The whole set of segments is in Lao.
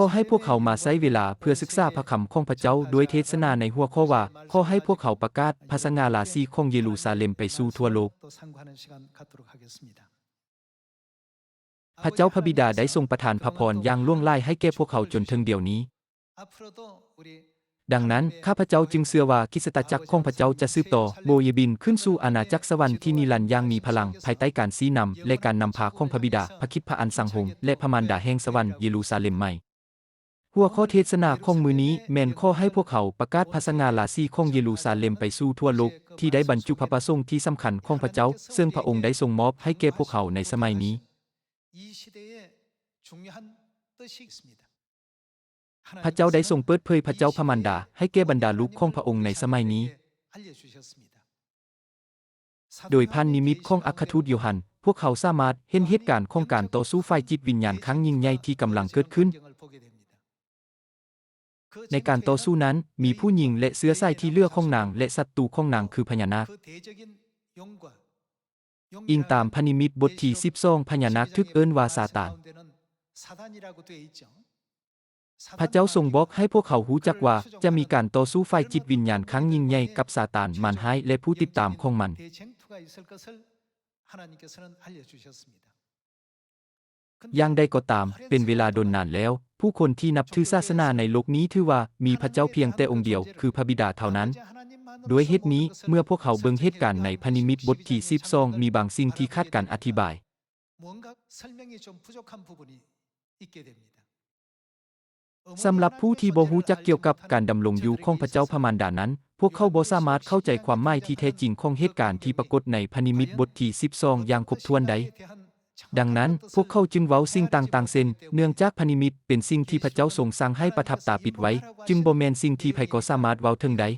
ຂໍໃຫ້ພວກເຮົາມາໃຊ້ເວລາເພື່ອສຶກສາພະຄຳຂອງພະເຈົ້າດ້ວຍເທດສະໜາໃນຫົວຂໍ້ວ່າ ຂໍໃຫ້ພວກເຮົາປະກາດພະສະຫງ່າລາສີຂອງເຢຣູຊາເລັມໄປສູ່ທົ່ວໂລກ. ພະເຈົ້າພະບິດາໄດ້ຊົງປະທານພະພອນຢ່າງຫຼວງຫຼາຍໃຫ້ແກ່ພວກເຮົາຈົນເຖິງດຽວນີ້. ດັ່ງນັ້ນ, ຂ້າພະເຈົ້າຈຶ່ງເຊື່ອວ່າຄຣິສຕະຈັກຂອງພະເຈົ້າຈະສືບຕໍ່, ໂບຍບິນຂຶ້ນສູ່ອານາຈັກສະຫວັນທີ່ນິລັນຢ່າງມີພະລັງ, ພາຍໃຕ້ການຊີ້ນຳ ແລະ ການນຳພາຂອງພະບິດາ, ພະຄຣິດ, ພະອັນສັງຫົງ ແລະ ພະມານດາແຫ່ງສະຫວັນ, ເຢຣູຊາເລັມໃໝ່. ຫົວຂໍ້ເທດສະໜາຂອງມື້ນີ້ແມ່ນຂໍໃຫ້ພວກເຮົາປະກາດພະສະຫງ່າລາສີຂອງເຢຣູຊາເລັມໄປສູ່ທົ່ວໂລກ, ທີ່ໄດ້ບັນຈຸພະປະສົງທີ່ສຳຄັນຂອງພະເຈົ້າ, ເຊິ່ງພະອົງໄດ້ຊົງມອບໃຫ້ແກ່ພວກເຮົາໃນສະໄໝນີ້. ພະເຈົ້າໄດ້ຊົງເປີດເຜີຍພະເຈົ້າພະມານດາໃຫ້ແກ່ບັນດາລູກຂອງພະອົງໃນສະໄໝນີ້. ໂດຍຜ່ານນິມິດຂອງອັກຄະທູດໂຢຮັນ, ພວກເຮົາສາມາດເຫັນເຫດການຂອງການຕໍ່ສູ້ຝ່າຍຈິດວິນຍານຄັ້ງຍິ່ງໃຫຍ່ທີ່ກຳລັງເກີດຂຶ້ນ. ໃນການຕໍ່ສູ້ນັ້ນ, ມີຜູ້ຍິງ ແລະ ເຊື້ອສາຍທີ່ເຫຼືອຂອງນາງ ແລະ ສັດຕູຂອງນາງຄືພະຍານາກ. ອີງຕາມພະນິມິດບົດທີສິບສອງ, ພະຍານາກຖືກເອີ້ນວ່າຊາຕານ. ພະເຈົ້າຊົງບອກໃຫ້ພວກເຮົາຮູ້ຈັກວ່າ ຈະມີການຕໍ່ສູ້ຝ່າຍຈິດວິນຍານຄັ້ງຍິ່ງໃຫຍ່ກັບຊາຕານມານຮ້າຍ ແລະ ຜູ້ຕິດຕາມຂອງມັນ. ຢ່າງໃດກໍຕາມ, ເປັນເວລາດົນນານແລ້ວ, ຜູ້ຄົນທີ່ນັບຖືສາສະໜາໃນໂລກນີ້ຖືວ່າມີພະເຈົ້າພຽງແຕ່ອົງດຽວ, ຄືພະບິດາເທົ່ານັ້ນ. ດ້ວຍເຫດນີ້, ເມື່ອພວກເຮົາເບິ່ງເຫດການໃນພະນິມິດບົດທີສິບສອງ, ມີບາງສິ່ງທີ່ຂາດການອະທິບາຍ. ສຳລັບຜູ້ທີ່ບໍ່ຮູ້ຈັກກ່ຽວກັບການດຳລົງຢູ່ຂອງພະເຈົ້າພະມານດານັ້ນ, ພວກເຂົາບໍ່ສາມາດເຂົ້າໃຈຄວາມໝາຍທີ່ແທ້ຈິງຂອງເຫດການທີ່ປາກົດໃນພະນິມິດບົດທີສິບສອງຢ່າງຄົບຖ້ວນໄດ້. ດັ່ງນັ້ນ, ພວກເຂົາຈຶ່ງເວົ້າສິ່ງຕ່າງໆ ເຊັ່ນ, ເນື່ອງຈາກພະນິມິດເປັນສິ່ງທີ່ພະເຈົ້າຊົງສັ່ງໃຫ້ປະທັບຕາປິດໄວ້, ຈຶ່ງບໍ່ແມ່ນສິ່ງທີ່ໃຜກໍສາມາດເວົ້າເຖິງໄດ້.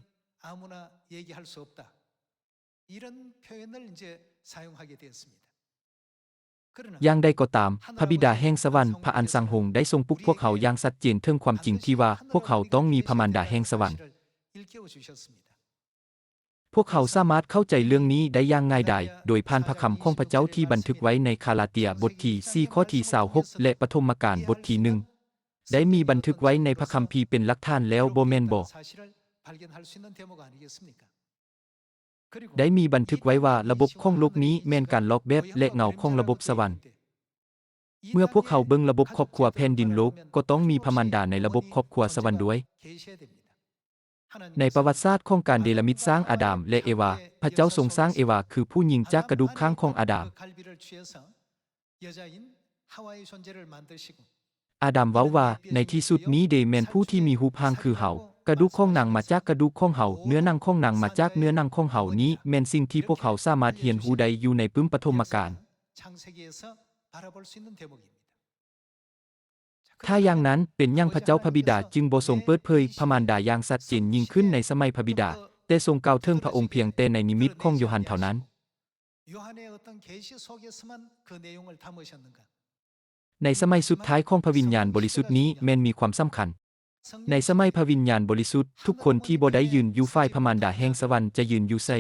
ܝܢງໃດກໍຕາມ, ພະບິດາແຫ່ງສະຫວັນ, ພະອັນສັງຫົງ ໄດ້ຊົງປຸກພວກເຮົາຢ່າງຊັດເຈນເຖິງຄວາມຈິງທີ່ວ່າ ພວກເຮົາຕ້ອງມີພະມານດາແຫ່ງສະຫວັນ. ພວກເຮົາສາມາດເຂົ້າໃຈເລື່ອງນີ້ໄດ້ຢ່າງງ່າຍດາຍ ໂດຍຜ່ານພະຄຳຂອງພະເຈົ້າທີ່ບັນທຶກໄວ້ໃນກາລາເຕຍບົດທີສີ່ ຂໍ້ທີຊາວຫົກ ແລະ ປະຖົມມະການບົດທີໜຶ່ງ ໄດ້ມີບັນທຶກໄວ້ໃນພະຄຳພີເປັນຫຼັກຖານແລ້ວ, ບໍ່ແມ່ນບໍ? ໄດ້ມີບັນທຶກໄວ້ວ່າລະບົບຂອງໂລກນີ້ແມ່ນການລອກແບບ ແລະ ເງົາຂອງລະບົບສະຫວັນ. ເມື່ອພວກເຮົາເບິ່ງລະບົບຄອບຄົວແຜ່ນດິນໂລກ, ກໍຕ້ອງມີພະມານດາໃນລະບົບຄອບຄົວສະຫວັນດ້ວຍ. ໃນປະຫວັດສາດຂອງການເນລະມິດສ້າງອາດາມ ແລະ ເອວາ, ພະເຈົ້າຊົງສ້າງເອວາຄືຜູ້ຍິງຈາກກະດູກຂ້າງຂອງອາດາມ. ອາດາມເວົ້າວ່າ, ໃນທີ່ສຸດນີ້ເດແມ່ນຜູ້ທີ່ມີຮູບຮ່າງຄືເຮົາ, ກະດູກຂອງນາງມາຈາກກະດູກຂອງເຮົາ, ເນື້ອໜັງຂອງນາງມາຈາກເນື້ອໜັງຂອງເຮົາ. ນີ້ແມ່ນສິ່ງທີ່ພວກເຮົາສາມາດຮຽນຮູ້ໄດ້ຢູ່ໃນປຶ້ມປະຖົມມະການ. ຖ້າຢ່າງນັ້ນ, ເປັນຫຍັງພະເຈົ້າພະບິດາຈຶ່ງບໍ່ຊົງເປີດເຜີຍພະມານດາຢ່າງຊັດເຈນຍິ່ງຂຶ້ນໃນສະໄໝພະບິດາ, ແຕ່ຊົງກ່າວເຖິງພະອົງພຽງແຕ່ໃນນິມິດຂອງໂຢຮັນເທົ່ານັ້ນ? ໃນສະໄໝສຸດທ້າຍຂອງພະວິນຍານບໍລິສຸດນີ້ແມ່ນມີຄວາມສຳຄັນ. ໃນສະໄໝພະວິນຍານບໍລິສຸດ, ທຸກຄົນທີ່ບໍ່ໄດ້ຢືນຢູ່ຝ່າຍພະມານດາແຫ່ງສະຫວັນຈະຢືນຢູ່ໃສ?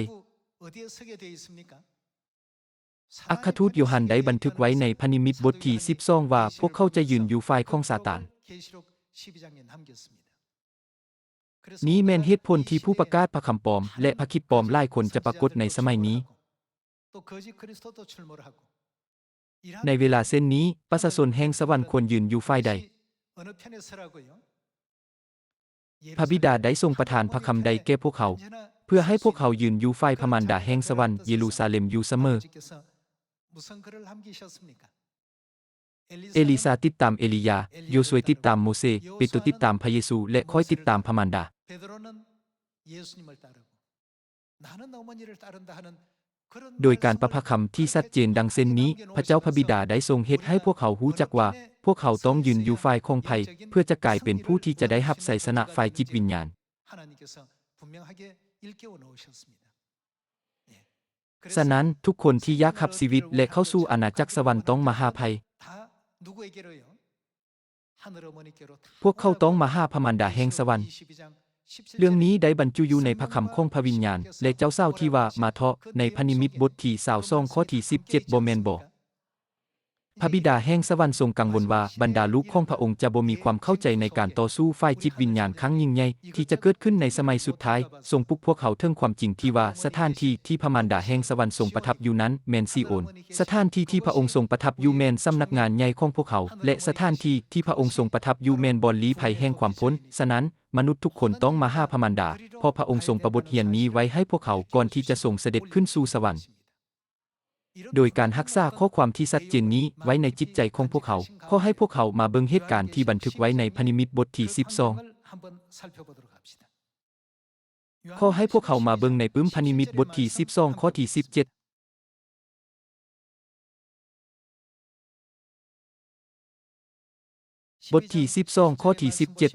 ອັກຄະທູດໂຢຮັນໄດ້ບັນທຶກໄວ້ໃນພະນິມິດບົດທີສິບສອງວ່າ ພວກເຂົາຈະຢືນຢູ່ຝ່າຍຂອງຊາຕານ. ນີ້ແມ່ນເຫດຜົນທີ່ຜູ້ປະກາດພະຄຳປອມ ແລະ ພະຄຣິດປອມຫຼາຍຄົນຈະປາກົດໃນສະໄໝນີ້. ໃນເວລາເຊັ່ນນີ້, ປະຊາຊົນແຫ່ງສະຫວັນຄວນຢືນຢູ່ຝ່າຍໃດ? ພະບິດາໄດ້ຊົງປະທານພະຄຳໃດແກ່ພວກເຮົາ, ເພື່ອໃຫ້ພວກເຮົາຢືນຢູ່ຝ່າຍພະມານດາແຫ່ງສະຫວັນ, ເຢຣູຊາເລັມ, ຢູ່ສະເໝີ? ເອລີຊາຕິດຕາມເອລີຢາ, ໂຢຊວຍຕິດຕາມໂມເຊ, ເປໂຕຕິດຕາມພະເຢຊູ ແລະ ຂ້ອຍຕິດຕາມພະມານດາ. ໂດຍການປະພະຄຳທີ່ຊັດເຈນດັ່ງເຊັ່ນນີ້, ພະເຈົ້າພະບິດາໄດ້ຊົງເຮັດໃຫ້ພວກເຮົາຮູ້ຈັກວ່າ ພວກເຮົາຕ້ອງຢືນຢູ່ຝ່າຍຂອງໃຜ ເພື່ອຈະກາຍເປັນຜູ້ທີ່ຈະໄດ້ຮັບໄຊຊະນະຝ່າຍຈິດວິນຍານ. ສະນັ້ນ, ທຸກຄົນທີ່ຢາກຮັບຊີວິດ ແລະ ເຂົ້າສູ່ອານາຈັກສະຫວັນຕ້ອງມາຫາໃຜ? ພວກເຂົາຕ້ອງມາຫາພະມານດາແຫ່ງສະຫວັນ. ເລື່ອງນີ້ໄດ້ບັນຈຸຢູ່ໃນພະຄຳຂອງພະວິນຍານ ແລະ ເຈົ້າສາວທີ່ວ່າ ມາເທາະ ໃນພະນິມິດບົດທີຊາວສອງ ຂໍ້ທີສິບເຈັດ ບໍ່ແມ່ນບໍ? ພະບິດາແຫ່ງສະຫວັນຊົງກັງວົນວ່າບັນດາລູກຂອງພະອົງຈະບໍ່ມີຄວາມເຂົ້າໃຈໃນການຕໍ່ສູ້ຝ່າຍຈິດວິນຍານຄັ້ງຍິ່ງໃຫຍ່ທີ່ຈະເກີດຂຶ້ນໃນສະໄໝສຸດທ້າຍ. ຊົງປຸກພວກເຮົາເຖິງຄວາມຈິງທີ່ວ່າສະຖານທີ່ທີ່ພະມານດາແຫ່ງສະຫວັນຊົງປະທັບຢູ່ນັ້ນແມ່ນຊີໂອນ. ສະຖານທີ່ທີ່ພະອົງຊົງປະທັບຢູ່ແມ່ນສຳນັກງານໃຫຍ່ຂອງພວກເຮົາ ແລະ ສະຖານທີ່ທີ່ພະອົງຊົງປະທັບຢູ່ແມ່ນບ່ອນລີ້ໄພແຫ່ງຄວາມພົ້ນ. ສະນັ້ນ, ມະນຸດທຸກຄົນຕ້ອງມາຫາພະມານດາ, ເພາະພະອົງຊົງປະບົດຮຽນນີ້ໄວ້ໃຫ້ພວກເຮົາກ່ອນທີ່ຈະຊົງສະເດັດຂຶ້ນສູ່ສະຫວັນ. ໂດຍການຮັກສາຂໍ້ຄວາມທີ່ຊັດເຈນນີ້ໄວ້ໃນຈິດໃຈຂອງພວກເຮົາ, ຂໍໃຫ້ພວກເຮົາມາເບິ່ງເຫດການທີ່ບັນທຶກໄວ້ໃນພະນິມິດບົດທີສິບສອງ. ຂໍໃຫ້ພວກເຮົາມາເບິ່ງໃນປຶ້ມພະນິມິດບົດທີສິບສອງ ຂໍ້ທີສິບເຈັດ. ບົດທີສິບສອງ ຂໍ້ທີສິບເຈັດ.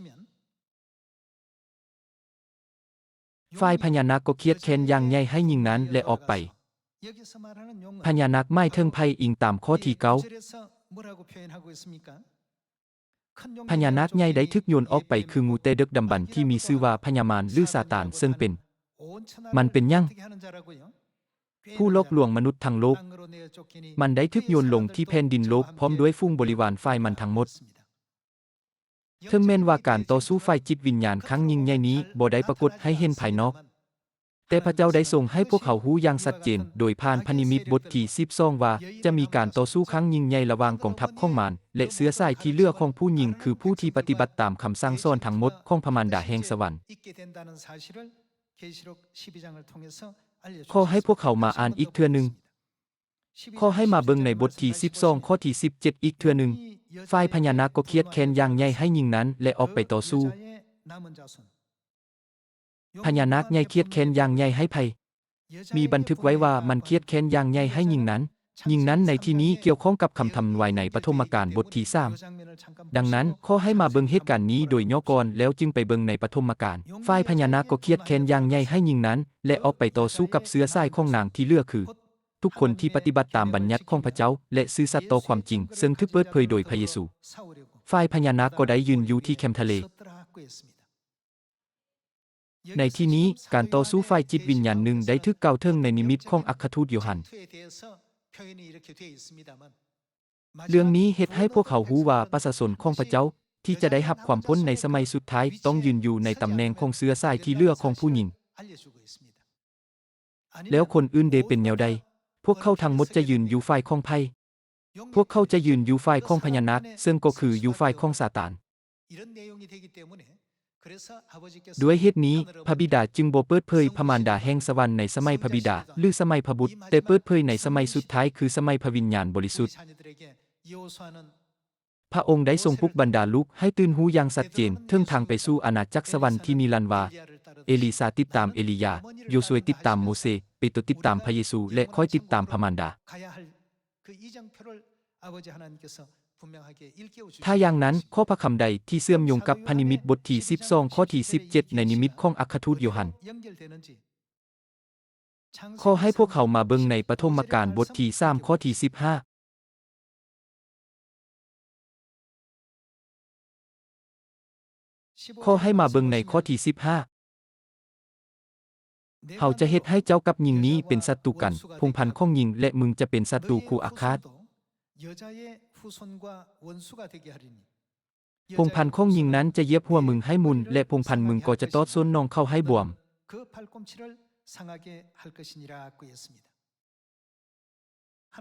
ຝ່າຍພະຍານາກກໍຄຽດແຄ້ນຢ່າງໃຫຍ່ໃຫ້ຍິງນັ້ນ ແລະ ອອກໄປ. ພະຍານາກໝາຍເຖິງໃຜ? ອີງຕາມຂໍ້ທີເກົ້າ ພະຍານາກໃຫຍ່ໄດ້ຖືກໂຍນອອກໄປຄືງູແຕ່ດຶກດຳບັນທີ່ມີຊື່ວ່າພະຍາມານ ຫຼື ຊາຕານ, ເຊິ່ງເປັນ, ມັນເປັນຫຍັງ? ຜູ້ຫຼອກລວງມະນຸດທັງໂລກ. ມັນໄດ້ຖືກໂຍນລົງທີ່ແຜ່ນດິນໂລກ ພ້ອມດ້ວຍຝູງບໍລິວານຝ່າຍມັນທັງໝົດ. ເຖິງແມ່ນວ່າການຕໍ່ສູ້ຝ່າຍຈິດວິນຍານຄັ້ງຍິ່ງໃຫຍ່ນີ້ບໍ່ໄດ້ປາກົດໃຫ້ເຫັນພາຍນອກ, ແຕ່ພະເຈົ້າໄດ້ຊົງໃຫ້ພວກເຮົາຮູ້ຢ່າງຊັດເຈນ ໂດຍຜ່ານພະນິມິດບົດທີສິບສອງ ວ່າຈະມີການຕໍ່ສູ້ຄັ້ງຍິ່ງໃຫຍ່ລະຫວ່າງກອງທັບຂອງມານ ແລະ ເຊື້ອສາຍທີ່ເຫຼືອຂອງຜູ້ຍິງ ຄືຜູ້ທີ່ປະຕິບັດຕາມຄຳສັ່ງສອນທັງໝົດຂອງພະມານດາແຫ່ງສະຫວັນ. ຂໍໃຫ້ພວກເຮົາມາອ່ານອີກເທື່ອໜຶ່ງ. ຂໍໃຫ້ມາເບິ່ງໃນບົດທີສິບສອງ ຂໍ້ທີສິບເຈັດອີກເທື່ອໜຶ່ງ. ຝ່າຍພະຍານາກກໍຄຽດແຄ້ນຢ່າງໃຫຍ່ໃຫ້ຍິງນັ້ນ ແລະ ອອກໄປຕໍ່ສູ້. ພະຍານາກໃຫຍ່ຄຽດແຄ້ນຢ່າງໃຫຍ່ໃຫ້ໃຜ? ມີບັນທຶກໄວ້ວ່າມັນຄຽດແຄ້ນຢ່າງໃຫຍ່ໃຫ້ຍິງນັ້ນ. ຍິງນັ້ນໃນທີ່ນີ້ກ່ຽວຂ້ອງກັບຄຳທຳນວາຍໃນປະຖົມມະການບົດທີສາມ. ດັ່ງນັ້ນ, ຂໍໃຫ້ມາເບິ່ງເຫດການນີ້ໂດຍຫຍໍ້ກ່ອນ ແລ້ວຈຶ່ງໄປເບິ່ງໃນປະຖົມມະການ. ຝ່າຍພະຍານາກກໍຄຽດແຄ້ນຢ່າງໃຫຍ່ໃຫ້ຍິງນັ້ນ ແລະ ອອກໄປຕໍ່ສູ້ກັບເຊື້ອສາຍຂອງນາງທີ່ເຫຼືອ ຄື ທຸກຄົນທີ່ປະຕິບັດຕາມບັນຍັດຂອງພະເຈົ້າ ແລະ ຊື່ສັດຕໍ່ຄວາມຈິງ ເຊິ່ງຖືກເປີດເຜີຍໂດຍພະເຢຊູ. ຝ່າຍພະຍານາກກໍໄດ້ຢືນຢູ່ທີ່ແຄມທະເລ. ໃນທີ່ນີ້, ການຕໍ່ສູ້ຝ່າຍຈິດວິນຍານໜຶ່ງໄດ້ຖືກກ່າວເຖິງໃນນິມິດຂອງອັກຄະທູດໂຢຮັນ. ເລື່ອງນີ້ເຮັດໃຫ້ພວກເຮົາຮູ້ວ່າປະຊາຊົນຂອງພະເຈົ້າທີ່ຈະໄດ້ຮັບຄວາມພົ້ນໃນສະໄໝສຸດທ້າຍ ຕ້ອງຢືນຢູ່ໃນຕຳແໜ່ງຂອງເຊື້ອສາຍທີ່ເຫຼືອຂອງຜູ້ຍິງ. ແລ້ວຄົນອື່ນເດເປັນແນວໃດ? ພວກເຂົາທັງໝົດຈະຢືນຢູ່ຝ່າຍຂອງໃຜ? ພວກເຂົາຈະຢືນຢູ່ຝ່າຍຂອງພະຍານາກ, ເຊິ່ງກໍຄືຢູ່ຝ່າຍຂອງຊາຕານ. ດ້ວຍເຫດນີ້, ພະບິດາຈຶ່ງບໍ່ເປີດເຜີຍພະມານດາແຫ່ງສະຫວັນໃນສະໄໝພະບິດາ ຫຼື ສະໄໝພະບຸດ, ແຕ່ເປີດເຜີຍໃນສະໄໝສຸດທ້າຍ ຄືສະໄໝພະວິນຍານບໍລິສຸດ. ພະອົງໄດ້ຊົງປຸກບັນດາລູກໃຫ້ຕື່ນຮູ້ຢ່າງຊັດເຈນເຖິງທາງໄປສູ່ອານາຈັກສະຫວັນທີ່ນິລັນດ໌ວ່າ, ເອລີຊາຕິດຕາມເອລີຢາ, ໂຢຊວຍຕິດຕາມໂມເຊ, ເປໂຕຕິດຕາມພະເຢຊູ ແລະ ຂ້ອຍຕິດຕາມພະມານດາ. ຖ້າຢ່າງນັ້ນ, ຂໍ້ພະຄຳໃດທີ່ເຊື່ອມໂຍງກັບພະນິມິດບົດທີສິບສອງ ຂໍ້ທີສິບເຈັດ ໃນນິມິດຂອງອັກຄະທູດໂຢຮັນ? ຂໍໃຫ້ພວກເຮົາມາເບິ່ງໃນປະຖົມມະການບົດທີສາມ ຂໍ້ທີສິບຫ້າ. ຂໍໃຫ້ມາເບິ່ງໃນຂໍ້ທີສິບຫ້າ. ເຮົາຈະເຮັດໃຫ້ເຈົ້າກັບຍິງນີ້ເປັນສັດຕູກັນ, ພົງພັນຂອງຍິງ ແລະ ມຶງຈະເປັນສັດຕູຄູ່ອາຄາດ. ພົງພັນຂອງຍິງນັ້ນຈະຢຽບຫົວມຶງໃຫ້ໝຸ່ນ ແລະ ພົງພັນມຶງກໍຈະຕອດສົ້ນໜອງເຂົ້າໃຫ້ບວມ.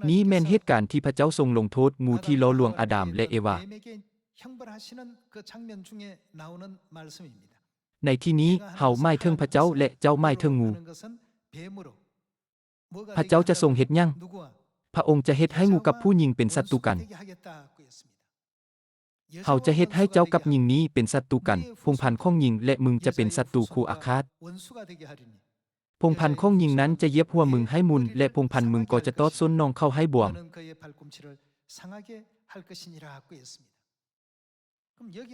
ນີ້ແມ່ນເຫດການທີ່ພະເຈົ້າຊົງລົງໂທດງູທີ່ຫຼໍ່ລວງອາດາມ ແລະ ເອວາ. ໃນທີ່ນີ້, ເຮົາໝາຍເຖິງພະເຈົ້າ ແລະ ເຈົ້າໝາຍເຖິງງູ. ພະເຈົ້າຈະຊົງເຮັດຫຍັງ? ພະອົງຈະເຮັດໃຫ້ງູກັບຜູ້ຍິງເປັນສັດຕູກັນ. ເຮົາຈະເຮັດໃຫ້ເຈົ້າກັບຍິງນີ້ເປັນສັດຕູກັນ, ພົງພັນຂອງຍິງ ແລະ ມຶງຈະເປັນສັດຕູຄູ່ອາຄາດ. ພົງພັນຂອງຍິງນັ້ນຈະຢຽບຫົວມຶງໃຫ້ໝຸ່ນ ແລະ ພົງພັນມຶງກໍຈະຕອດສົ້ນໜອງເຂົ້າໃຫ້ບວມ.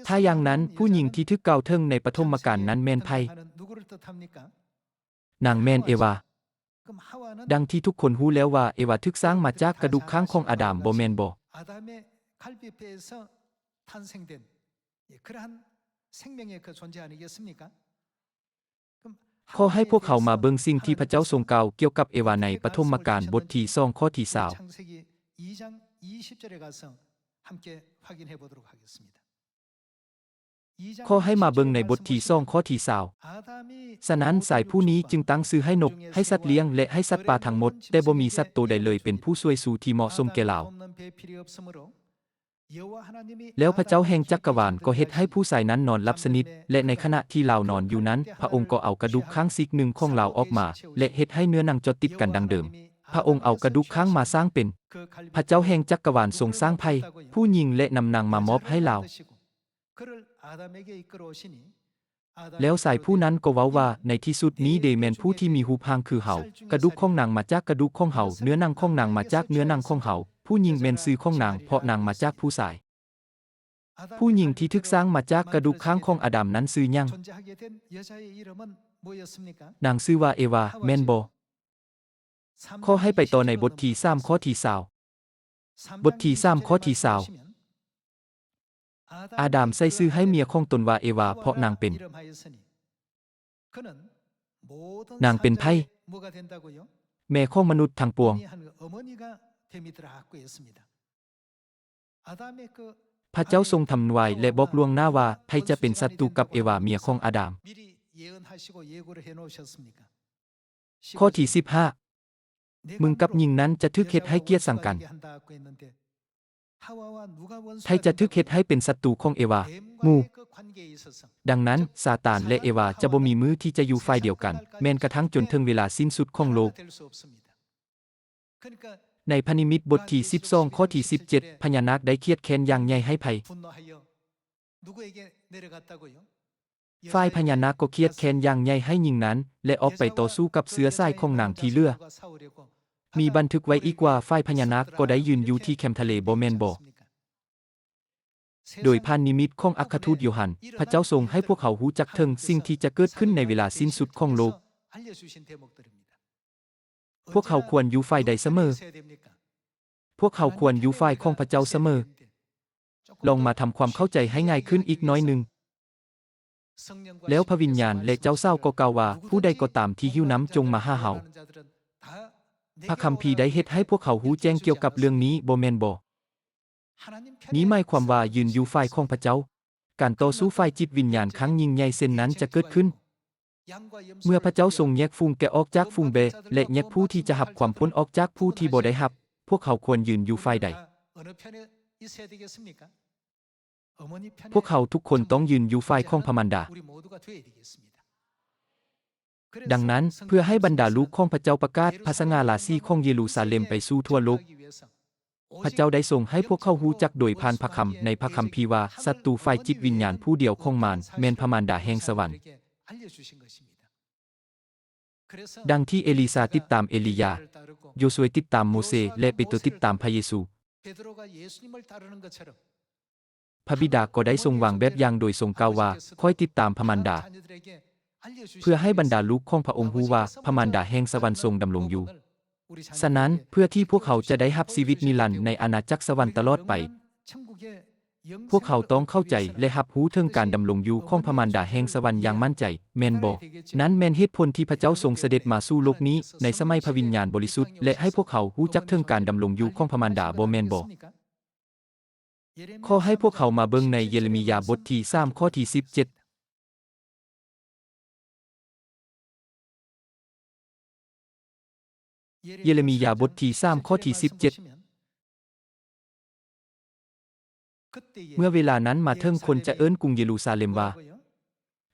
ຖ້າຢ່າງນັ້ນ, ຜູ້ຍິງທີ່ຖືກກ່າວເຖິງໃນປະຖົມມະການນັ້ນແມ່ນໃຜ? ນາງແມ່ນເອວາ. ດັ່ງທີ່ທຸກຄົນຮູ້ແລ້ວວ່າເອວາຖືກສ້າງມາຈາກກະດູກຂ້າງຂອງອາດາມ, ບໍ່ແມ່ນບໍ?ຂໍໃຫ້ພວກເຮົາມາເບິ່ງສິ່ງທີ່ພະເຈົ້າຊົງກ່າວກ່ຽວກັບເອວາໃນປະຖົມມະການບົດທີສອງ ຂໍ້ທີຊາວ. ຂໍໃຫ້ມາເບິ່ງໃນບົດທີສອງ ຂໍ້ທີຊາວ. ສະນັ້ນຊາຍຜູ້ນີ້ຈຶ່ງຕັ້ງຊື່ໃຫ້ນົກ, ໃຫ້ສັດລ້ຽງ ແລະ ໃຫ້ສັດປ່າທັງໝົດ, ແຕ່ບໍ່ມີສັດໂຕໃດເລີຍເປັນຜູ້ຊ່ວຍຊູທີ່ເໝາະສົມແກ່ລາວ. ແລ້ວພະເຈົ້າແຫ່ງຈັກກະວານກໍເຮັດໃຫ້ຜູ້ຊາຍນັ້ນນອນຫຼັບສະໜິດ, ແລະ ໃນຂະນະທີ່ລາວນອນຢູ່ນັ້ນ, ພະອົງກໍເອົາກະດູກຂ້າງຊີກໜຶ່ງຂອງລາວອອກມາ ແລະ ເຮັດໃຫ້ເນື້ອໜັງຈອດຕິດກັນດັ່ງເດີມ. ພະອົງເອົາກະດູກຂ້າງມາສ້າງເປັນ. ພະເຈົ້າແຫ່ງຈັກກະວານຊົງສ້າງໃຜ, ຜູ້ຍິງ ແລະ ນຳນາງມາມອບໃຫ້ລາວ. ແລ້ວຊາຍຜູ້ນັ້ນກໍເວົ້າວ່າ, ໃນທີ່ສຸດນີ້ເດແມ່ນຜູ້ທີ່ມີຮູບຮ່າງຄືເຮົາ, ກະດູກຂອງນາງມາຈາກກະດູກຂອງເຮົາ, ເນື້ອໜັງຂອງນາງມາຈາກເນື້ອໜັງຂອງເຮົາ. ຜູ້ຍິງແມ່ນຊື່ຂອງນາງ, ເພາະນາງມາຈາກຜູ້ຊາຍ. ຜູ້ຍິງທີ່ຖືກສ້າງມາຈາກກະດູກຂ້າງຂອງອາດາມນັ້ນຊື່ຫຍັງ? ນາງຊື່ວ່າເອວາ, ແມ່ນບໍ່? ຂໍໃຫ້ໄປຕໍ່ໃນບົດທີສາມ ຂໍ້ທີຊາວ. ບົດທີສາມ ຂໍ້ທີຊາວ. ອາດາມໃສ່ຊື່ໃຫ້ເມຍຂອງຕົນວ່າເອວາ, ເພາະນາງເປັນ, ນາງເປັນໃຜ? ແມ່ຂອງມະນຸດທັງປວງ. ພະເຈົ້າຊົງທຳນາຍ ແລະ ບອກລ່ວງໜ້າວ່າໃຜຈະເປັນສັດຕູກັບເອວາ ເມຍຂອງອາດາມ. ຂໍ້ທີສິບຫ້າ ມຶງກັບຍິງນັ້ນຈະຖືກເຮັດໃຫ້ກຽດຊັງກັນ. ໃຜຈະຖືກເຮັດໃຫ້ເປັນສັດຕູຂອງເອວາ? ໝູ່. ດັ່ງນັ້ນ, ຊາຕານ ແລະ ເອວາຈະບໍ່ມີມື້ທີ່ຈະຢູ່ຝ່າຍດຽວກັນ, ແມ່ນກະທັ່ງຈົນເຖິງເວລາສິ້ນສຸດຂອງໂລກ. ໃນພະນິມິດບົດທີສິບສອງ ຂໍ້ທີສິບເຈັດ ພະຍານາກໄດ້ຄຽດແຄ້ນຢ່າງໃຫຍ່ໃຫ້ໃຜ? ຝ່າຍພະຍານາກກໍຄຽດແຄ້ນຢ່າງໃຫຍ່ໃຫ້ຍິງນັ້ນ ແລະ ອອກໄປຕໍ່ສູ້ກັບເຊື້ອສາຍຂອງນາງທີ່ເຫຼືອ. ມີບັນທຶກໄວ້ອີກວ່າ ຝ່າຍພະຍານາກກໍໄດ້ຢືນຢູ່ທີ່ແຄມທະເລ, ບໍ່ແມ່ນບໍ? ໂດຍຜ່ານນິມິດຂອງອັກຄະທູດໂຢຮັນ, ພະເຈົ້າຊົງໃຫ້ພວກເຮົາຮູ້ຈັກເຖິງສິ່ງທີ່ຈະເກີດຂຶ້ນໃນເວລາສິ້ນສຸດຂອງໂລກ. ພວກເຮົາຄວນຢູ່ຝ່າຍໃດສະເໝີ? ພວກເຮົາຄວນຢູ່ຝ່າຍຂອງພະເຈົ້າສະເໝີ. ລອງມາທຳຄວາມເຂົ້າໃຈໃຫ້ງ່າຍຂຶ້ນອີກໜ້ອຍໜຶ່ງ. ແລ້ວພະວິນຍານ ແລະ ເຈົ້າສາວກໍກ່າວວ່າ, ຜູ້ໃດກໍຕາມທີ່ຫິວນ້ຳຈົ່ງມາຫາເຮົາ. ພະຄຳພີໄດ້ເຮັດໃຫ້ພວກເຮົາຮູ້ແຈ້ງກ່ຽວກັບເລື່ອງນີ້, ບໍ່ແມ່ນບໍ? ນີ້ໝາຍຄວາມວ່າຢືນຢູ່ຝ່າຍຂອງພະເຈົ້າ. ການຕໍ່ສູ້ຝ່າຍຈິດວິນຍານຄັ້ງຍິ່ງໃຫຍ່ເຊັ່ນນັ້ນຈະເກີດຂຶ້ນ ເມື່ອພະເຈົ້າຊົງແຍກຝູງແກະອອກຈາກຝູງແບະ ແລະ ແຍກຜູ້ທີ່ຈະຮັບຄວາມພົ້ນອອກຈາກຜູ້ທີ່ບໍ່ໄດ້ຮັບ. ພວກເຮົາຄວນຢືນຢູ່ຝ່າຍໃດ? ພວກເຮົາທຸກຄົນຕ້ອງຢືນຢູ່ຝ່າຍຂອງພະມານດາ. ດັ່ງນັ້ນ, ເພື່ອໃຫ້ບັນດາລູກຂອງພະເຈົ້າປະກາດພະສະຫງ່າລາສີຂອງເຢຣູຊາເລັມໄປສູ່ທົ່ວໂລກ, ພະເຈົ້າໄດ້ຊົງໃຫ້ພວກເຂົາຮູ້ຈັກໂດຍຜ່ານພະຄຳໃນພະຄຳພີວ່າ ສັດຕູຝ່າຍຈິດວິນຍານຜູ້ດຽວຂອງມານ ແມ່ນພະມານດາແຫ່ງສະຫວັນ. ດັ່ງທີ່ເອລີຊາຕິດຕາມເອລີຢາ, ໂຢຊວຍຕິດຕາມໂມເຊ ແລະ ເປໂຕຕິດຕາມພະເຢຊູ. ພະບິດາກໍໄດ້ຊົງວາງແບບຢ່າງໂດຍຊົງກ່າວວ່າ, ຂ້ອຍຕິດຕາມພະມານດາ, ເພື່ອໃຫ້ບັນດາລູກຂອງພະອົງຮູ້ວ່າ ພະມານດາແຫ່ງສະຫວັນຊົງດຳລົງຢູ່. ສະນັ້ນ, ເພື່ອທີ່ພວກເຮົາຈະໄດ້ຮັບຊີວິດນິລັນໃນອານາຈັກສະຫວັນຕະຫຼອດໄປ, ພວກເຮົາຕ້ອງເຂົ້າໃຈ ແລະ ຮັບຮູ້ເຖິງການດຳລົງຢູ່ຂອງພະມານດາແຫ່ງສະຫວັນຢ່າງໝັ້ນໃຈ, ແມ່ນບໍ່? ນັ້ນແມ່ນເຫດຜົນທີ່ພະເຈົ້າຊົງສະເດັດມາສູ່ໂລກນີ້ໃນສະໄໝພະວິນຍານບໍລິສຸດ ແລະ ໃຫ້ພວກເຮົາຮູ້ຈັກເຖິງການດຳລົງຢູ່ຂອງພະມານດາ, ບໍ່ແມ່ນບໍ? ຂໍໃຫ້ພວກເຮົາມາເບິ່ງໃນເຢເຣມີຍາບົດທີສາມ ຂໍ້ທີສິບເຈັດ. ເຢເຣມີຍາບົດທີສາມ ຂໍ້ທີສິບເຈັດ. ເມື່ອເວລານັ້ນມາເຖິງ, ຄົນຈະເອີ້ນກຸງເຢຣູຊາເລັມວ່າ,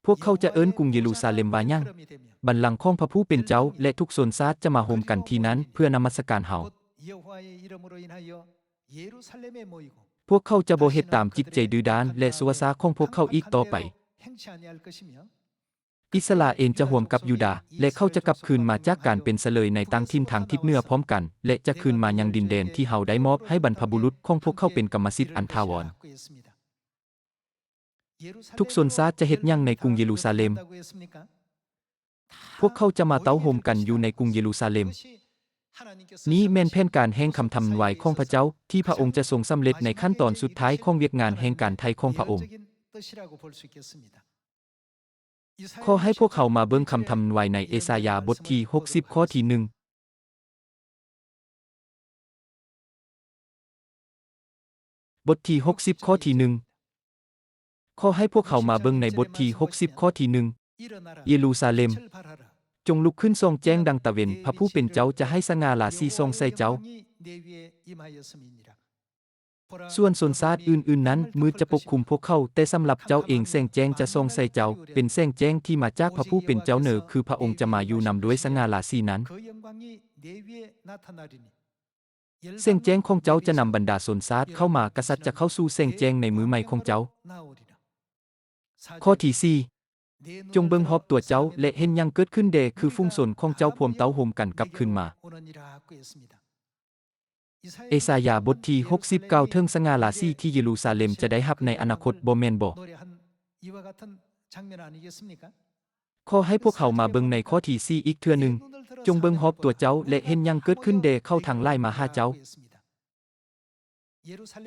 ພວກເຂົາຈະເອີ້ນກຸງເຢຣູຊາເລັມວ່າຫຍັງ? ບັນລັງຂອງພະຜູ້ເປັນເຈົ້າ, ແລະ ທຸກຊົນຊາດຈະມາໂຮມກັນທີ່ນັ້ນເພື່ອນະມັດສະການເຮົາ. ພວກເຂົາຈະບໍ່ເຮັດຕາມຈິດໃຈດື້ດ້ານ ແລະ ຊົ່ວຊ້າຂອງພວກເຂົາອີກຕໍ່ໄປ. ອິດສະຣາເອນຈະຮ່ວມກັບຢູດາ, ແລະ ເຂົາຈະກັບຄືນມາຈາກການເປັນຊະເລີຍໃນຕ່າງຖິ່ນທາງທິດເໜືອພ້ອມກັນ, ແລະ ຈະຄືນມາຍັງດິນແດນທີ່ເຮົາໄດ້ມອບໃຫ້ບັນພະບຸລຸດຂອງພວກເຂົາເປັນກຳມະສິດອັນຖາວອນ. ທຸກຊົນຊາດຈະເຮັດຫຍັງໃນກຸງເຢຣູຊາເລັມ? ພວກເຂົາຈະມາເຕົ້າໂຮມກັນຢູ່ໃນກຸງເຢຣູຊາເລັມ. ນີ້ແມ່ນແຜນການແຫ່ງຄຳທຳນາຍຂອງພະເຈົ້າ ທີ່ພະອົງຈະຊົງສຳເລັດໃນຂັ້ນຕອນສຸດທ້າຍຂອງວຽກງານແຫ່ງການໄຖ່ຂອງພະອົງ. ຂໍໃຫ້ພວກເຮົາມາເບິ່ງຄຳທຳນາຍໃນເອສາຍາບົດທີຫົກສິບ ຂໍ້ທີໜຶ່ງ. ບົດທີຫົກສິບ ຂໍ້ທີໜຶ່ງ. ຂໍໃຫ້ພວກເຮົາມາເບິ່ງໃນບົດທີຫົກສິບ ຂໍ້ທີໜຶ່ງ. ເຢຣູຊາເລັມ, ຈົ່ງລຸກຂຶ້ນສ່ອງແຈ້ງດັ່ງຕາເວັນ, ພະຜູ້ເປັນເຈົ້າຈະໃຫ້ສະຫງ່າລາສີສ່ອງໃສ່ເຈົ້າ. ສ່ວນຊົນຊາດອື່ນໆນັ້ນ ມືດຈະປົກຄຸມພວກເຂົາ, ແຕ່ສຳລັບເຈົ້າເອງ ແສງແຈ້ງຈະສ່ອງໃສ່ເຈົ້າ, ເປັນແສງແຈ້ງທີ່ມາຈາກພະຜູ້ເປັນເຈົ້າເໜີ, ຄືພະອົງຈະມາຢູ່ນຳດ້ວຍສະຫງ່າລາສີນັ້ນ. ແສງແຈ້ງຂອງເຈົ້າຈະນຳບັນດາຊົນຊາດເຂົ້າມາ, ກະສັດຈະເຂົ້າສູ່ແສງແຈ້ງໃນມື້ໃໝ່ຂອງເຈົ້າ. ຂໍ້ທີສີ່. ຈົ່ງເບິ່ງຮອບຕົວເຈົ້າ ແລະ ເຫັນຫຍັງເກີດຂຶ້ນແດ່, ຄືຝູງຊົນຂອງເຈົ້າພວມເຕົ້າໂຮມກັນກັບຄືນມາ. ເອສາຍາບົດທີຫົກສິບ ກ່າວເຖິງສະຫງ່າລາສີທີ່ເຢຣູຊາເລັມຈະໄດ້ຮັບໃນອະນາຄົດ, ບໍ່ແມ່ນບໍ? ຂໍໃຫ້ພວກເຮົາມາເບິ່ງໃນຂໍ້ທີສີ່ອີກເທື່ອໜຶ່ງ. ຈົ່ງເບິ່ງຮອບຕົວເຈົ້າ ແລະ ເຫັນຫຍັງເກີດຂຶ້ນແດ່, ເຂົາທັງຫຼາຍມາຫາເຈົ້າ.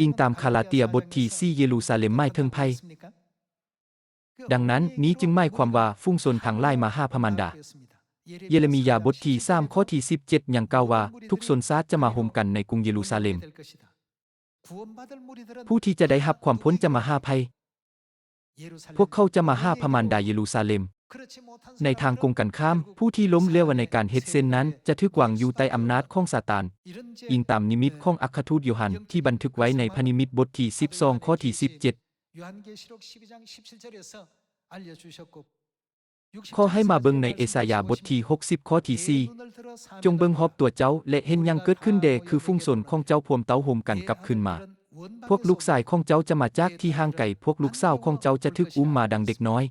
ອີງຕາມຄາລາເຕຍບົດທີສີ່ ເຢຣູຊາເລັມໝາຍເຖິງໃຜ? ດັ່ງນັ້ນ, ນີ້ຈຶ່ງໝາຍຄວາມວ່າຝູງຊົນທັງຫຼາຍມາຫາພະມານດາ. ເຢເຣມີຍາບົດທີສາມ ຂໍ້ທີສິບເຈັດ ຍັງກ່າວວ່າ, ທຸກຊົນຊາດຈະມາໂຮມກັນໃນກຸງເຢຣູຊາເລັມ. ຜູ້ທີ່ຈະໄດ້ຮັບຄວາມພົ້ນຈະມາຫາໃຜ? ພວກເຂົາຈະມາຫາພະມານດາເຢຣູຊາເລັມ. ໃນທາງກົງກັນຂ້າມ, ຜູ້ທີ່ລົ້ມເຫຼວໃນການເຮັດເຊັ່ນນັ້ນ ຈະຖືກວາງຢູ່ໃຕ້ອຳນາດຂອງຊາຕານ, ອີງຕາມນິມິດຂອງອັກຄະທູດໂຢຮັນ ທີ່ບັນທຶກໄວ້ໃນພະນິມິດບົດທີສິບສອງ ຂໍ້ທີສິບເຈັດ. ຂໍໃຫ້ມາເບິ່ງໃນເອສາຍາບົດທີຫົກສິບ ຂໍ້ທີສີ່. ຈົ່ງເບິ່ງຮອບຕົວເຈົ້າ ແລະ ເຫັນຫຍັງເກີດຂຶ້ນແດ່, ຄືຝູງຊົນຂອງເຈົ້າພວມເຕົ້າໂຮມກັນກັບຄືນມາ. ພວກລູກຊາຍຂອງເຈົ້າຈະມາຈາກທີ່ຫ່າງໄກ, ພວກລູກສາວຂອງເຈົ້າຈະຖືກອຸ້ມມາດັ່ງເດັກນ້ອຍ.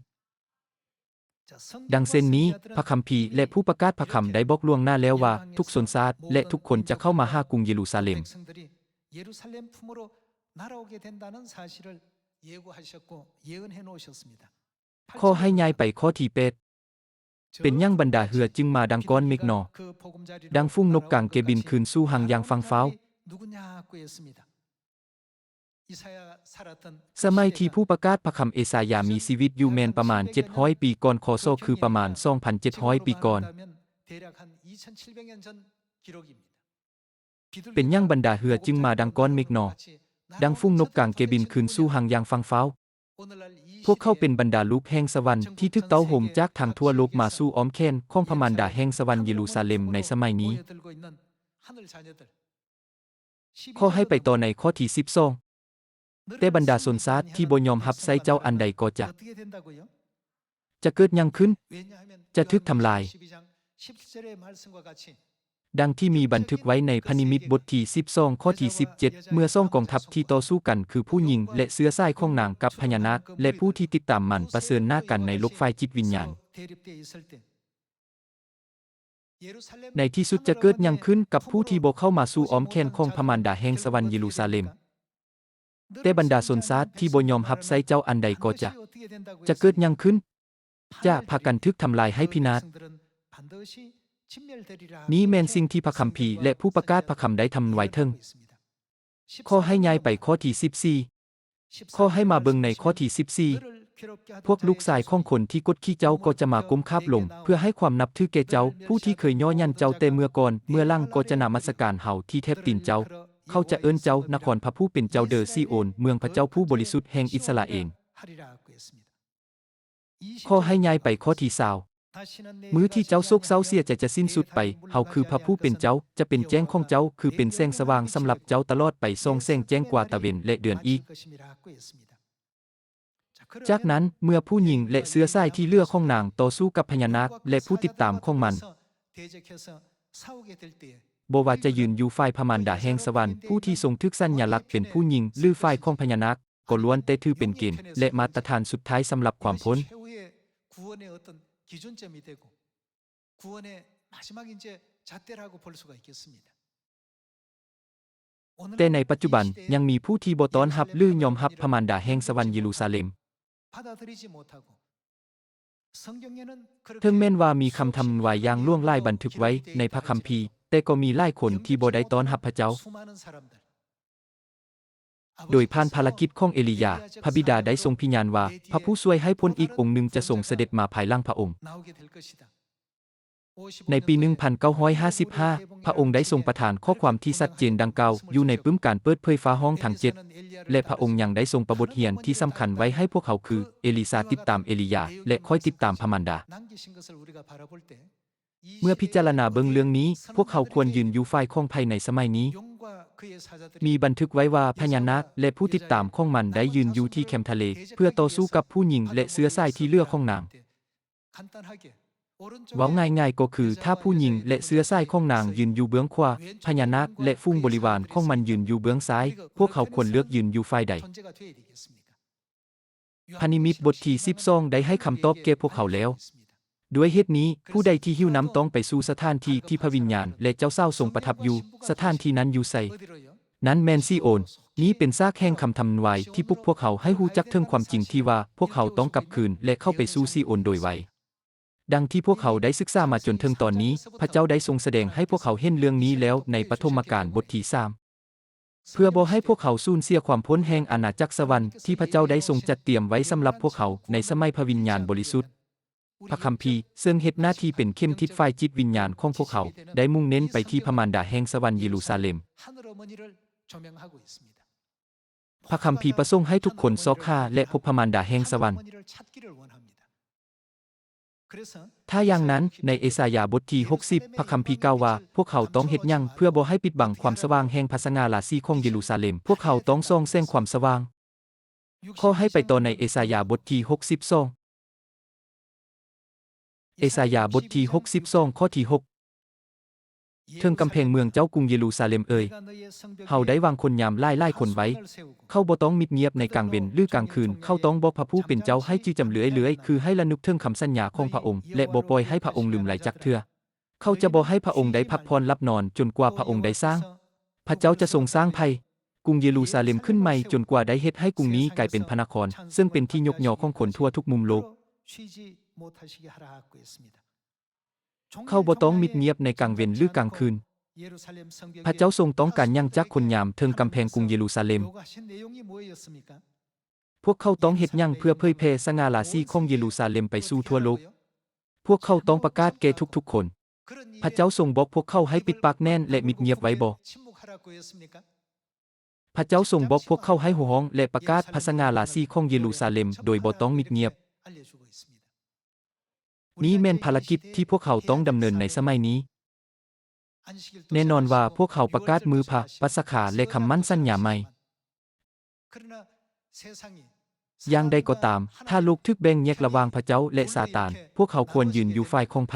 ດັ່ງເຊັ່ນນີ້, ພະຄຳພີ ແລະ ຜູ້ປະກາດພະຄຳໄດ້ບອກລ່ວງໜ້າແລ້ວວ່າ ທຸກຊົນຊາດ ແລະ ທຸກຄົນຈະເຂົ້າມາຫາກຸງເຢຣູຊາເລັມ. 예루살렘 품으로 날아오게 된다는 사실을 예고하셨고 예언해 놓으셨습니다. ຂໍໃຫ້ຍ້າຍໄປຂໍ້ທີແປດ. ເປັນຫຍັງບັນດາເຮືອຈຶ່ງມາດັ່ງກ້ອນເມກໜໍ? ດັ່ງຝູງນົກກາງແກບິນຄືນສູ່ຮັງຢ່າງຟັ່ງຟ້າວ. ສະໄໝທີ່ຜູ້ປະກາດພະຄຳເອສາຍາມີຊີວິດຢູ່ແມ່ນປະມານເຈັດຮ້ອຍປີກ່ອນ ຄ.ສ. ຄືປະມານສອງພັນເຈັດຮ້ອຍປີກ່ອນ. ເປັນຫຍັງບັນດາເຮືອຈຶ່ງມາດັ່ງກ້ອນເມກໜໍ? ດັ່ງຝູງນົກກາງແກບິນຄືນສູ່ຮັງຢ່າງຟັ່ງຟ້າວ. ພວກເຂົາເປັນບັນດາລູກແຫ່ງສະຫວັນທີ່ຖືກເຕົ້າໂຮມຈາກທັງທົ່ວໂລກມາສູ່ອ້ອມແຂນຂອງພະມານດາແຫ່ງສະຫວັນເຢຣູຊາເລັມໃນສະໄໝນີ້. ຂໍໃຫ້ໄປຕໍ່ໃນຂໍ້ທີສິບສອງ. ແຕ່ບັນດາຊົນຊາດທີ່ບໍ່ຍອມຮັບໃຊ້ເຈົ້າອັນໃດກໍຈະ ຈະເກີດຫຍັງຂຶ້ນ? ຈະຖືກທຳລາຍ. ດັ່ງທີ່ມີບັນທຶກໄວ້ໃນພະນິມິດບົດທີສິບສອງ ຂໍ້ທີສິບເຈັດ, ເມື່ອສອງກອງທັບທີ່ຕໍ່ສູ້ກັນ ຄືຜູ້ຍິງ ແລະ ເຊື້ອສາຍຂອງນາງກັບພະຍານາກ ແລະ ຜູ້ທີ່ຕິດຕາມມັນປະເຊີນໜ້າກັນໃນໂລກຝ່າຍຈິດວິນຍານ. ໃນທີ່ສຸດຈະເກີດຫຍັງຂຶ້ນກັບຜູ້ທີ່ບໍ່ເຂົ້າມາສູ່ອ້ອມແຂນຂອງພະມານດາແຫ່ງສະຫວັນເຢຣູຊາເລັມ? ແຕ່ບັນດາຊົນຊາດທີ່ບໍ່ຍອມຮັບໃຊ້ເຈົ້າອັນໃດກໍຈະ ຈະເກີດຫຍັງຂຶ້ນ? ຈະພາກັນຖືກທຳລາຍໃຫ້ພິນາດ. ນີ້ແມ່ນສິ່ງທີ່ພະຄຳພີ ແລະ ຜູ້ປະກາດພະຄຳໄດ້ທຳນາຍເຖິງ. ຂໍໃຫ້ຍ້າຍໄປຂໍ້ທີສິບສີ່. ຂໍໃຫ້ມາເບິ່ງໃນຂໍ້ທີສິບສີ່. ພວກລູກຊາຍຂອງຄົນທີ່ກົດຂີ່ເຈົ້າກໍຈະມາກົ້ມຂາບລົງ ເພື່ອໃຫ້ຄວາມນັບຖືແກ່ເຈົ້າ, ຜູ້ທີ່ເຄີຍຍໍຍັນເຈົ້າແຕ່ເມື່ອກ່ອນ, ເມື່ອຫຼັງກໍຈະນະມັດສະການເຮົາທີ່ແທບຕີນເຈົ້າ. ເຂົາຈະເອີ້ນເຈົ້ານະຄອນພະຜູ້ເປັນເຈົ້າເດີຊີໂອນ, ເມືອງພະເຈົ້າຜູ້ບໍລິສຸດແຫ່ງອິດສະຣາເອນ. ຂໍໃຫ້ຍ້າຍໄປຂໍ້ທີຊາວ. ມື້ທີ່ເຈົ້າໂສກເສົ້າເສຍໃຈຈະສິ້ນສຸດໄປ, ເຮົາຄືພະຜູ້ເປັນເຈົ້າ, ຈະເປັນແຈ້ງຂອງເຈົ້າ, ຄືເປັນແສງສະຫວ່າງສຳລັບເຈົ້າຕະຫຼອດໄປ, ສ່ອງແສງແຈ້ງກວ່າຕາເວັນ ແລະ ເດືອນອີກ. ຈາກນັ້ນ, ເມື່ອຜູ້ຍິງ ແລະ ເຊື້ອສາຍທີ່ເຫຼືອຂອງນາງຕໍ່ສູ້ກັບພະຍານາກ ແລະ ຜູ້ຕິດຕາມຂອງມັນ, ບໍ່ວ່າຈະຢືນຢູ່ຝ່າຍພະມານດາແຫ່ງສະຫວັນ, ຜູ້ທີ່ຊົງຖືກສັນຍາລັກເປັນຜູ້ຍິງ ຫຼື ຝ່າຍຂອງພະຍານາກ, ກໍລ້ວນແຕ່ຖືເປັນເກນ ແລະ ມາດຕະຖານສຸດທ້າຍສຳລັບຄວາມພົ້ນ. 구원의 어떤 기준점이 되고 구원의 마지막 이제 잣대라고 볼 수가 있겠습니다. ແຕ່ໃນປັດຈຸບັນ, ຍັງມີຜູ້ທີ່ບໍ່ຕ້ອນຮັບ ຫຼື ຍອມຮັບພະມານດາແຫ່ງສະຫວັນເຢຣູຊາເລັມ. 받아들이지 못하고 성경에는 ເຖິງແມ່ນວ່າມີຄຳທຳນາຍຢ່າງຫຼວງຫຼາຍບັນທຶກໄວ້ໃນພະຄຳພີ, ແຕ່ກໍມີຫຼາຍຄົນທີ່ບໍ່ໄດ້ຕ້ອນຮັບພະເຈົ້າ. 수많은 사람들 ໂດຍຜ່ານພາລະກິດຂອງເອລີຢາ, ພະບິດາໄດ້ຊົງພິຍານວ່າ ພະຜູ້ຊ່ວຍໃຫ້ພົ້ນອີກອົງໜຶ່ງຈະຊົງສະເດັດມາພາຍຫຼັງພະອົງ. 나오게 될 것이다. ໃນປີໜຶ່ງພັນເກົ້າຮ້ອຍຫ້າສິບຫ້າ ພະອົງໄດ້ຊົງປະທານຂໍ້ຄວາມທີ່ຊັດເຈນດັ່ງກ່າວຢູ່ໃນປຶ້ມການເປີດເຜີຍຟ້າຮ້ອງທັງເຈັດ ແລະ ພະອົງຍັງໄດ້ຊົງປະບົດຮຽນທີ່ສຳຄັນໄວ້ໃຫ້ພວກເຮົາຄື ເອລີຊາຕິດຕາມເອລີຢາ ແລະ ຂ້ອຍຕິດຕາມພະມານດາ. ເມື່ອພິຈາລະນາເບິ່ງເລື່ອງນີ້, ພວກເຮົາຄວນຢືນຢູ່ຝ່າຍຂອງໃຜໃນສະໄໝນີ້? ມີບັນທຶກໄວ້ວ່າພະຍານາກ ແລະ ຜູ້ຕິດຕາມຂອງມັນໄດ້ຢືນຢູ່ທີ່ແຄມທະເລ ເພື່ອຕໍ່ສູ້ກັບຜູ້ຍິງ ແລະ ເຊື້ອສາຍທີ່ເຫຼືອຂອງນາງ. ເວົ້າງ່າຍໆກໍຄື ຖ້າຜູ້ຍິງ ແລະ ເຊື້ອສາຍຂອງນາງຢືນຢູ່ເບື້ອງຂວາ, ພະຍານາກ ແລະ ຝູງບໍລິວານຂອງມັນຢືນຢູ່ເບື້ອງຊ້າຍ, ພວກເຮົາຄວນເລືອກຢືນຢູ່ຝ່າຍໃດ? ພະນິມິດບົດທີສິບສອງໄດ້ໃຫ້ຄຳຕອບແກ່ພວກເຮົາແລ້ວ. ດ້ວຍເຫດນີ້, ຜູ້ໃດທີ່ຫິວນ້ຳຕ້ອງໄປສູ່ສະຖານທີ່ທີ່ພະວິນຍານ ແລະ ເຈົ້າສາວຊົງປະທັບຢູ່. ສະຖານທີ່ນັ້ນຢູ່ໃສ? ນັ້ນແມ່ນຊີໂອນ. ນີ້ເປັນຊາກແຫ່ງຄຳທຳນາຍທີ່ປຸກພວກເຮົາໃຫ້ຮູ້ຈັກເຖິງຄວາມຈິງທີ່ວ່າ ພວກເຮົາຕ້ອງກັບຄືນ ແລະ ເຂົ້າໄປສູ່ຊີໂອນໂດຍໄວ. ດັ່ງທີ່ພວກເຮົາໄດ້ສຶກສາມາຈົນເຖິງຕອນນີ້, ພະເຈົ້າໄດ້ຊົງສະແດງໃຫ້ພວກເຮົາເຫັນເລື່ອງນີ້ແລ້ວໃນປະຖົມມະການບົດທີສາມ. ເພື່ອບໍ່ໃຫ້ພວກເຮົາສູນເສຍຄວາມພົ້ນແຫ່ງອານາຈັກສະຫວັນທີ່ພະເຈົ້າໄດ້ຊົງຈັດຕຽມໄວ້ສຳລັບພວກເຮົາໃນສະໄໝພະວິນຍານບໍລິສຸດ. ພະຄຳພີເຊິ່ງເຮັດໜ້າທີ່ເປັນເຂັມທິດຝ່າຍຈິດວິນຍານຂອງພວກເຮົາ ໄດ້ມຸ່ງເນັ້ນໄປທີ່ພະມານດາແຫ່ງສະຫວັນເຢຣູຊາເລັມ. ພະຄຳພີປະສົງໃຫ້ທຸກຄົນຊອກຫາ ແລະ ພົບພະມານດາແຫ່ງສະຫວັນ. ຖ້າຢ່າງນັ້ນ, ໃນເອສາຍາບົດທີຫົກສິບ ພະຄຳພີກ່າວວ່າ ພວກເຮົາຕ້ອງເຮັດຫຍັງເພື່ອບໍ່ໃຫ້ປິດບັງຄວາມສະຫວ່າງແຫ່ງພະສະຫງ່າລາສີຂອງເຢຣູຊາເລັມ? ພວກເຮົາຕ້ອງສ່ອງແສງຄວາມສະຫວ່າງ. ຂໍໃຫ້ໄປຕໍ່ໃນເອສາຍາບົດທີຫົກສິບສອງ. ເອສາຍາບົດທີຫົກສິບສອງ ຂໍ້ທີຫົກ. ເຖິງກຳແພງເມືອງເຈົ້າກຸງເຢຣູຊາເລັມເອີຍ, ເຮົາໄດ້ວາງຄົນຍາມຫຼາຍໆຄົນໄວ້. ເຂົາບໍ່ຕ້ອງມິດງຽບໃນກາງເວັນ ຫຼື ກາງຄືນ. ເຂົາຕ້ອງບອກພະຜູ້ເປັນເຈົ້າໃຫ້ຈື່ຈຳເລື້ອຍໆ, ຄືໃຫ້ລະນຶກເຖິງຄຳສັນຍາຂອງພະອົງ ແລະ ບໍ່ປ່ອຍໃຫ້ພະອົງລືມໄຫຼຈັກເທື່ອ. ເຂົາຈະບໍ່ໃຫ້ພະອົງໄດ້ພັກຜ່ອນຫຼັບນອນຈົນກວ່າພະອົງໄດ້ສ້າງ. ພະເຈົ້າຈະຊົງສ້າງໃຜ? ກຸງເຢຣູຊາເລັມຂຶ້ນໃໝ່ຈົນກວ່າໄດ້ເຮັດໃຫ້ກຸງນີ້ກາຍເປັນພະນະຄອນ ເຊິ່ງເປັນທີ່ຍົກຍໍຂອງຄົນທົ່ວທຸກມຸມໂລກ. ເຂົາບໍ່ຕ້ອງມິດງຽບໃນກາງເວັນ ຫຼື ກາງຄືນ. ພະເຈົ້າຊົງຕ້ອງການຫຍັງຈາກຄົນຍາມເທິງກຳແພງກຸງເຢຣູຊາເລັມ? ພວກເຂົາຕ້ອງເຮັດຫຍັງເພື່ອເຜີຍແຜ່ສະຫງ່າລາສີຂອງເຢຣູຊາເລັມໄປສູ່ທົ່ວໂລກ? ພວກເຂົາຕ້ອງປະກາດແກ່ທຸກໆຄົນ. ພະເຈົ້າຊົງບອກພວກເຂົາໃຫ້ປິດປາກແໜ້ນ ແລະ ມິດງຽບໄວ້ບໍ? ພະເຈົ້າຊົງບອກພວກເຂົາໃຫ້ໂຫ່ຮ້ອງ ແລະ ປະກາດພະສະຫງ່າລາສີຂອງເຢຣູຊາເລັມໂດຍບໍ່ຕ້ອງມິດງຽບ. ນີ້ແມ່ນພາລະກິດທີ່ພວກເຮົາຕ້ອງດຳເນີນໃນສະໄໝນີ້. ແນ່ນອນວ່າພວກເຮົາປະກາດມື້ພະປັດສະຄາ ແລະ ຄຳໝັ້ນສັນຍາໃໝ່. ຢ່າງໃດກໍຕາມ, ຖ້າໂລກຖືກແບ່ງແຍກລະຫວ່າງພະເຈົ້າ ແລະ ຊາຕານ, ພວກເຮົາຄວນຢືນຢູ່ຝ່າຍຂອງໃຜ?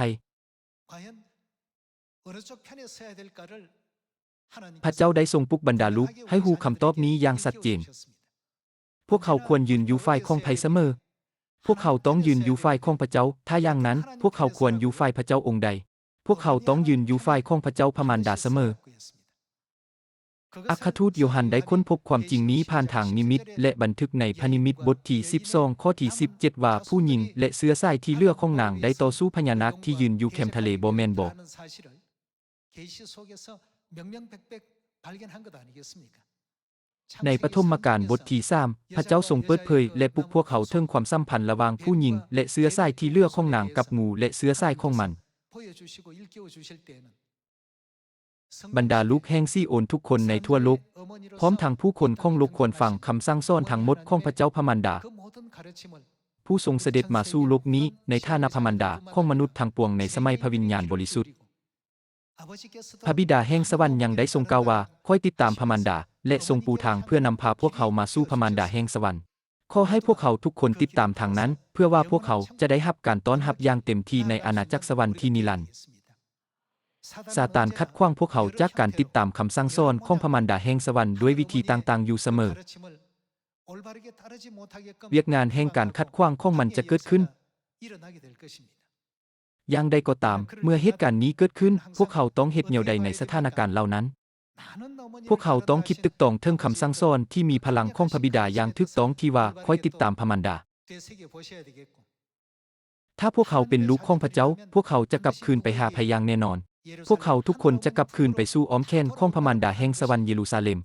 ພະເຈົ້າໄດ້ຊົງປຸກບັນດາລູກໃຫ້ຮູ້ຄຳຕອບນີ້ຢ່າງຊັດເຈນ. ພວກເຮົາຄວນຢືນຢູ່ຝ່າຍຂອງໃຜສະເໝີ? ພວກເຮົາຕ້ອງຢືນຢູ່ຝ່າຍຂອງພະເຈົ້າ. ຖ້າຢ່າງນັ້ນ, ພວກເຮົາຄວນຢູ່ຝ່າຍພະເຈົ້າອົງໃດ? ພວກເຮົາຕ້ອງຢືນຢູ່ຝ່າຍຂອງພະເຈົ້າພະມານດາສະເໝີ. ອັກຄະທູດໂຢຮັນໄດ້ຄົ້ນພົບຄວາມຈິງນີ້ຜ່ານທາງນິມິດ ແລະ ບັນທຶກໃນພະນິມິດບົດທີສິບສອງ ຂໍ້ທີສິບເຈັດ ວ່າ ຜູ້ຍິງ ແລະ ເຊື້ອສາຍທີ່ເຫຼືອຂອງນາງໄດ້ຕໍ່ສູ້ພະຍານາກທີ່ຢືນຢູ່ແຄມທະເລ, ບໍ່ແມ່ນບໍ? ໃນປະຖົມມະການບົດທີສາມ, ພະເຈົ້າຊົງເປີດເຜີຍ ແລະ ປຸກພວກເຮົາເຖິງຄວາມສຳພັນລະຫວ່າງຜູ້ຍິງ ແລະ ເຊື້ອສາຍທີ່ເຫຼືອຂອງນາງກັບງູ ແລະ ເຊື້ອສາຍຂອງມັນ. ບັນດາລູກແຫ່ງຊີໂອນທຸກຄົນໃນທົ່ວໂລກ, ພ້ອມທັງຜູ້ຄົນຂອງໂລກຄວນຟັງຄຳສັ່ງສອນທັງໝົດຂອງພະເຈົ້າພະມານດາ, ຜູ້ຊົງສະເດັດມາສູ່ໂລກນີ້ໃນຖານະພະມານດາຂອງມະນຸດທັງປວງໃນສະໄໝພະວິນຍານບໍລິສຸດ. ພະບິດາແຫ່ງສະຫວັນຍັງໄດ້ຊົງກ່າວວ່າ, ຂ້ອຍຕິດຕາມພະມານດາ ແລະ ຊົງປູທາງເພື່ອນຳພາພວກເຮົາມາສູ່ພະມານດາແຫ່ງສະຫວັນ. ຂໍໃຫ້ພວກເຮົາທຸກຄົນຕິດຕາມທາງນັ້ນ, ເພື່ອວ່າພວກເຮົາຈະໄດ້ຮັບການຕ້ອນຮັບຢ່າງເຕັມທີ່ໃນອານາຈັກສະຫວັນທີ່ນິລັນ. ຊາຕານຂັດຂວາງພວກເຮົາຈາກການຕິດຕາມຄຳສັ່ງສອນຂອງພະມານດາແຫ່ງສະຫວັນດ້ວຍວິທີຕ່າງໆຢູ່ສະເໝີ. ວຽກງານແຫ່ງການຂັດຂວາງຂອງມັນຈະເກີດຂຶ້ນ. ຢ່າງໃດກໍຕາມ, ເມື່ອເຫດການນີ້ເກີດຂຶ້ນ, ພວກເຮົາຕ້ອງເຮັດແນວໃດໃນສະຖານະການເຫຼົ່ານັ້ນ? ພວກເຮົາຕ້ອງຄິດຕຶກຕອງເຖິງຄຳສັ່ງສອນທີ່ມີພະລັງຂອງພະບິດາຢ່າງຖືກຕ້ອງທີ່ວ່າ, ຂ້ອຍຕິດຕາມພະມານດາ. ຖ້າພວກເຮົາເປັນລູກຂອງພະເຈົ້າ, ພວກເຮົາຈະກັບຄືນໄປຫາໃຜຢ່າງແນ່ນອນ. ພວກເຮົາທຸກຄົນຈະກັບຄືນໄປສູ່ອ້ອມແຂນຂອງພະມານດາແຫ່ງສະຫວັນເຢຣູຊາເລັມ.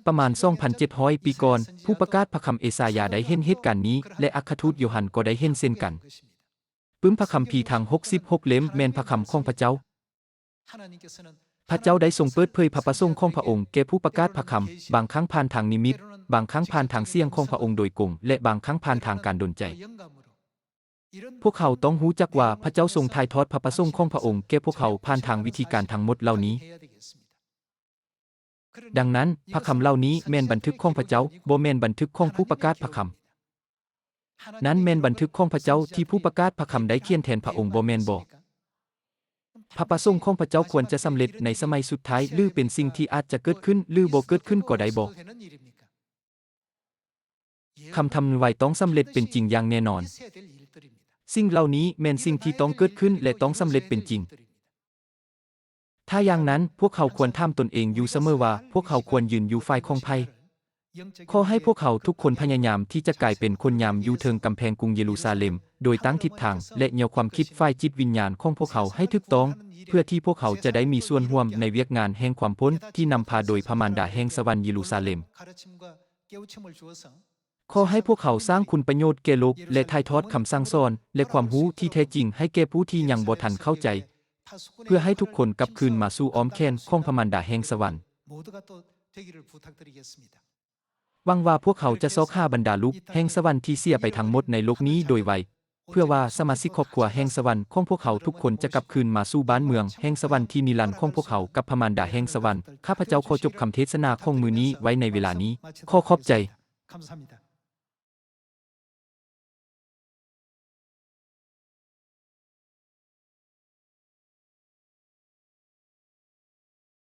ປະມານສອງພັນເຈັດຮ້ອຍປີກ່ອນ, ຜູ້ປະກາດພະຄຳເອສາຍາໄດ້ເຫັນເຫດການນີ້ ແລະ ອັກຄະທູດໂຢຮັນກໍໄດ້ເຫັນເຊັ່ນກັນ. ປຶ້ມພະຄຳພີທັງຫົກສິບຫົກເຫຼັ້ມແມ່ນພະຄຳຂອງພະເຈົ້າ. ພະເຈົ້າໄດ້ຊົງເປີດເຜີຍພະປະສົງຂອງພະອົງແກ່ຜູ້ປະກາດພະຄຳ, ບາງຄັ້ງຜ່ານທາງນິມິດ, ບາງຄັ້ງຜ່ານທາງສຽງຂອງພະອົງໂດຍກົງ ແລະ ບາງຄັ້ງຜ່ານທາງການດົນໃຈ. ພວກເຮົາຕ້ອງຮູ້ຈັກວ່າພະເຈົ້າຊົງຖ່າຍທອດພະປະສົງຂອງພະອົງແກ່ພວກເຮົາຜ່ານທາງວິທີການທັງໝົດເຫຼົ່ານີ້. ດັ່ງນັ້ນ, ພະຄຳເຫຼົ່ານີ້ແມ່ນບັນທຶກຂອງພະເຈົ້າ, ບໍ່ແມ່ນບັນທຶກຂອງຜູ້ປະກາດພະຄຳ. ນັ້ນແມ່ນບັນທຶກຂອງພະເຈົ້າທີ່ຜູ້ປະກາດພະຄຳໄດ້ຂຽນແທນພະອົງ, ບໍ່ແມ່ນບໍ? ພະປະສົງຂອງພະເຈົ້າຄວນຈະສຳເລັດໃນສະໄໝສຸດທ້າຍ ຫຼື ເປັນສິ່ງທີ່ອາດຈະເກີດຂຶ້ນ ຫຼື ບໍ່ເກີດຂຶ້ນກໍໄດ້ບໍ? ຄຳທຳນາຍຕ້ອງສຳເລັດເປັນຈິງຢ່າງແນ່ນອນ. ສິ່ງເຫຼົ່ານີ້ແມ່ນສິ່ງທີ່ຕ້ອງເກີດຂຶ້ນ ແລະ ຕ້ອງສຳເລັດເປັນຈິງ. ຖ້າຢ່າງນັ້ນ, ພວກເຮົາຄວນຖາມຕົນເອງຢູ່ສະເໝີວ່າ ພວກເຮົາຄວນຢືນຢູ່ຝ່າຍຂອງໃຜ? ຂໍໃຫ້ພວກເຮົາທຸກຄົນພະຍາຍາມທີ່ຈະກາຍເປັນຄົນຍາມຢູ່ເທິງກຳແພງກຸງເຢຣູຊາເລັມ, ໂດຍຕັ້ງທິດທາງ ແລະ ແນວຄວາມຄິດຝ່າຍຈິດວິນຍານຂອງພວກເຮົາໃຫ້ຖືກຕ້ອງ, ເພື່ອທີ່ພວກເຮົາຈະໄດ້ມີສ່ວນຮ່ວມໃນວຽກງານແຫ່ງຄວາມພົ້ນທີ່ນຳພາໂດຍພະມານດາແຫ່ງສະຫວັນເຢຣູຊາເລັມ. ຂໍໃຫ້ພວກເຮົາສ້າງຄຸນປະໂຫຍດແກ່ໂລກ ແລະ ຖ່າຍທອດຄຳສັ່ງສອນ ແລະ ຄວາມຮູ້ທີ່ແທ້ຈິງໃຫ້ແກ່ຜູ້ທີ່ຍັງບໍ່ທັນເຂົ້າໃຈ, ເພື່ອໃຫ້ທຸກຄົນກັບຄືນມາສູ່ອ້ອມແຂນຂອງພະມານດາແຫ່ງສະຫວັນ. ຫວັງວ່າພວກເຮົາຈະຊອກຫາບັນດາລູກແຫ່ງສະຫວັນທີ່ເສຍໄປທັງໝົດໃນໂລກນີ້ໂດຍໄວ, ເພື່ອວ່າສະມາຊິກຄອບຄົວແຫ່ງສະຫວັນຂອງພວກເຮົາທຸກຄົນຈະກັບຄືນມາສູ່ບ້ານເມືອງແຫ່ງສະຫວັນທີ່ນິລັນຂອງພວກເຮົາກັບພະມານດາແຫ່ງສະຫວັນ. ຂ້າພະເຈົ້າຂໍຈົບຄຳເທດສະໜາຂອງມື້ນີ້ໄວ້ໃນເວລານີ້. ຂໍຂອບໃຈ.